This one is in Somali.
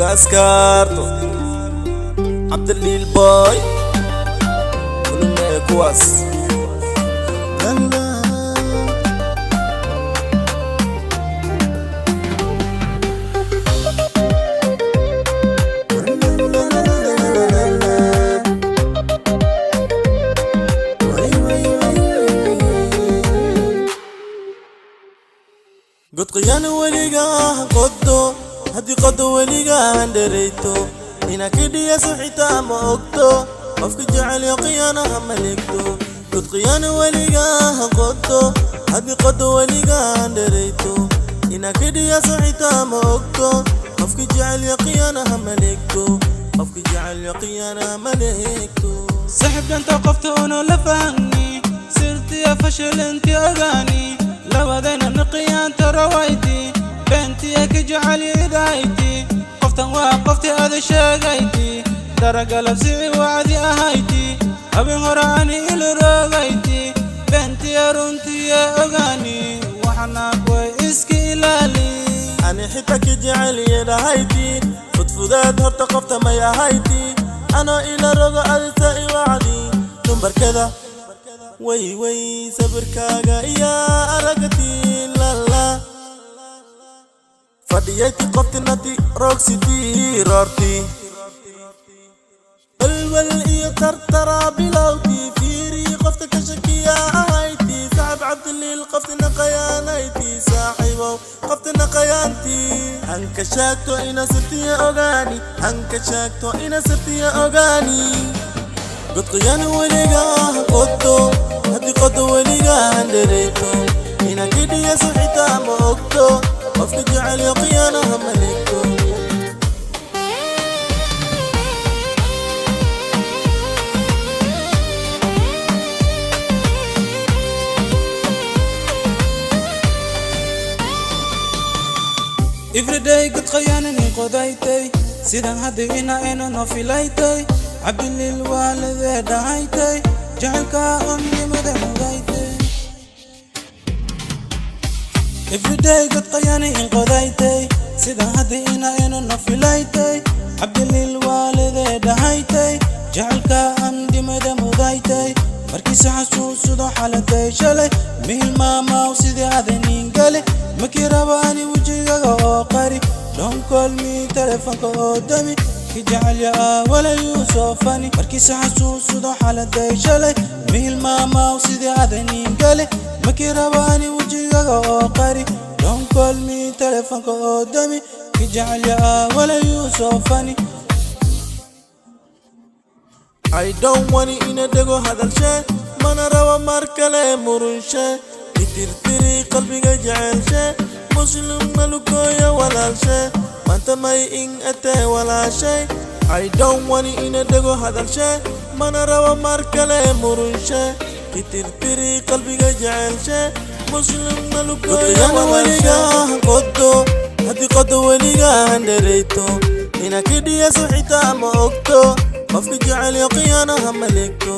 Ugaaskaarto Cabdiliil boy kulumee kuwaas. Godqiyaan weligaa qodo, haddii qodo weligaa dherayto, ina kidhiyaso xitaa ma ogto. Qofka jecel yo qiyaanaha maligto. Godqiyaan weligaa qodo, haddii qodo weligaa dherayto, ina kidhiyaso xitaa ma ogto. Qofka jecel yo qiyaanaha maligto. Qofka jecel yo qiyaanaha maligto. Saaxiib, danta qofta una la fahni, sirtiya fashilinti ogaani, labadayna niqiyaanta rawayti, beentiya ka jecel idahayti. Qoftan waa qofti ada sheegayti, daragalabsici wacdi ahayti, habeen hore ani ilorogayti, beentiya runtiya ogaani, waxanaag way iska ilaali. Ani xita ka jecel yeedhahayti, fudfudeed horta qofta may ahayti, anoo ila rogo adisa i wacdi numbarkada way way sawirkaaga iyo aragati lala fadhiyayti, qoftinati rogsiti roorti, walwal iyo tartara bilowti, fiiri qofta ka shakiya ahayti. Saaxib Cabdiliil, qoftina qayaanayti, saaxiibow, qoftina qayaanti. Hanka sheegto ina sirtiya ogaani, hanka sheegto ina sirtiya ogaani. Godqiyaan weligaa qodo, haddii qodo weligaa dhereyto, ina kidhiyaso xitaa ma ogto. Qofka jecel yo qiyaanaha maligto. Everyday god qayaanani qodaytay, sidan hadda ina ina no filaytay, Cabdiliil waaladee dhahaytay, jecelka omnimada mudaytay. Everyday god qayaani in qodaytay, sidan hadda ina ina no filaytay, Cabdiliil waaladee dhahaytay, jecelka amdimada mudaytay. Markiise xasuusado xaladay shalay, mihilmaamaw sidii adanin gali, makii raba ani wejigaga oo qari. Don't call me, telefoonka oo dami, ki jecel ya walayuu soo fani. Markiise xasuusado xaladay shalay, mihilmaamaw sidii adanin gali, makii raba ani wejigaga oo qari. Don't call me, telefoonka oo dami, ki jecel ya walayuu soo fani. I don't want ina dhego hadalshe, mana rabo mar kale murunshe, itirtiri qalbiga jecelshe, Muslim malukooya walaalshe, maanta may in atee walaashay. I don't want ina dhego hadalshe, mana rabo mar kale murunshe, itirtiri qalbiga jecelshe, Muslim malukooya weligaa qodo, haddii qodo weligaa dhereyto, ina kidhiyaso xitaa ma ogto. Qofka jecel yo qiyaanaha maligto.